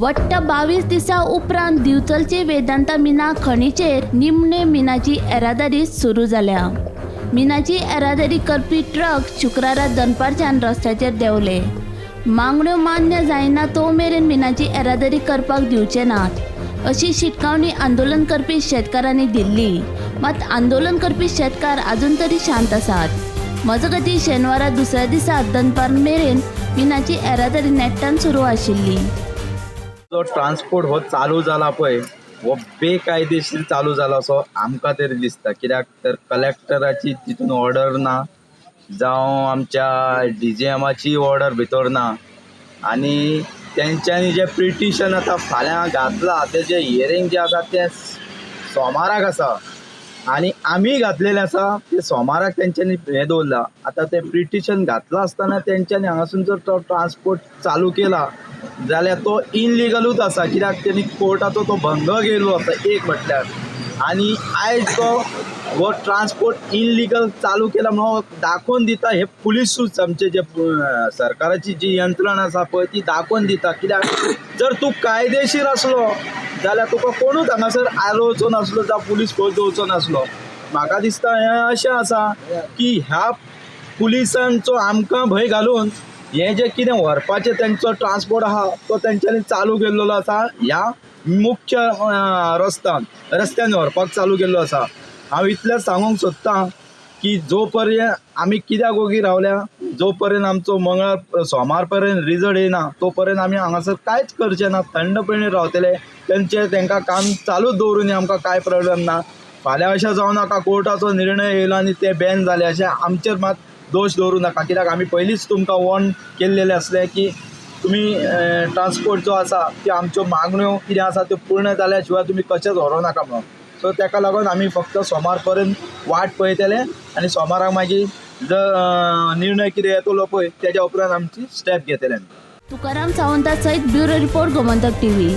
वट्ट 22 दिसां उपरांत दिवचलचे वेदांता मिना खणीचेर निमणे मिनाची येरादारी सुरू जाल्या. मिनाची येरादारी करपी ट्रक शुक्रारा दनपारच्यान रस्त्याचेर देंवले. मागण्यो मान्य जायना तो मेरेन मिनाची येरादारी करपाक दिवचे नात अशी शिटकावणी आंदोलन करपी शेतकारांनी दिल्ली. मात आंदोलन करपी शेतकार अजून तरी शांत आसात. मजगतीं शेनवारा दुसऱ्या दिसा दनपार मेरेन मिनाची येरादारी नेट्टान सुरू आशिल्ली. जो ट्रान्सपोर्ट हो चालू जाला पळय हो बेकायदेशीर चालू जाला असो आमकां तरी दिसता. कित्याक तर कलेक्टराची तितून ऑर्डर ना, जावं आमच्या डीजीएमाची ऑर्डर भितर ना, आनी तेंच्यांनी जें पिटिशन आतां फाल्यां घातलां तेजें हियरींग जें आसा तें सोमाराक आसा आनी आमी घातलेलें आसा तें सोमाराक तेंच्यांनी हें दवरलां. आतां तें पिटिशन घातलां आसतना तेंच्यांनी हांगासून जर तो ट्रान्सपोर्ट चालू केला जाल्यार तो इनलिगलूच आसा. कित्याक तेणी कोर्टाचो तो भंग केल्लो आसा एक म्हटल्यार, आनी आयज तो हो ट्रान्सपोर्ट इनलिगल चालू केला म्हणून दाखोवन दिता. हे पुलिसूच आमचे जे सरकाराची जी यंत्रणा आसा पळय ती दाखोवन दिता. कित्याक जर तूं कायदेशीर आसलो जाल्यार तुका कोणूच हांगासर आरोवचो नासलो जावं पुलीस फोर्स दवरचो नासलो. म्हाका दिसता हें अशें आसा की ह्या पुलिसांचो आमकां भंय घालून हें जें कितें व्हरपाचें तेंचो ट्रान्सपोर्ट आहा तो तेंच्यांनी चालू केल्लो आसा. ह्या मुख्य रस्त्यान व्हरपाक चालू केल्लो आसा. हांव इतलें सांगूंक सोदतां की जो पर्यंत आमी कित्याक ओगी रावल्या, जो पर्यंत आमचो मंगळार सोमार पर्यंत रिजल्ट येयना तो पर्यंत आमी हांगासर कांयच करचे ना, थंडपणे रावतले. तेंचे तेंकां काम चालूच दवरूनी, आमकां कांय प्रॉब्लम ना. फाल्यां अशें जावं नाका कोर्टाचो निर्णय येयलो आनी ते बॅन जाले अशें आमचेर मात दोश दवरूं नाका. कित्याक आमी पयलींच तुमकां वॉर्न केल्लेलें आसलें की तुमी ट्रान्सपोर्ट जो आसा त्यो आमच्यो मागण्यो कितें आसा त्यो पूर्ण जाल्या शिवाय तुमी कशेंच व्हरूं नाका म्हणून. सो तेका लागून आमी फक्त सोमार पर्यंत वाट पळयतले आनी सोमाराक मागीर जर निर्णय कितें येतलो पळय तेज्या उपरांत आमची स्टेप घेतले आमी. तुकाराम सावंता सयत ब्युरो रिपोर्ट, गोमंतक टीव्ही.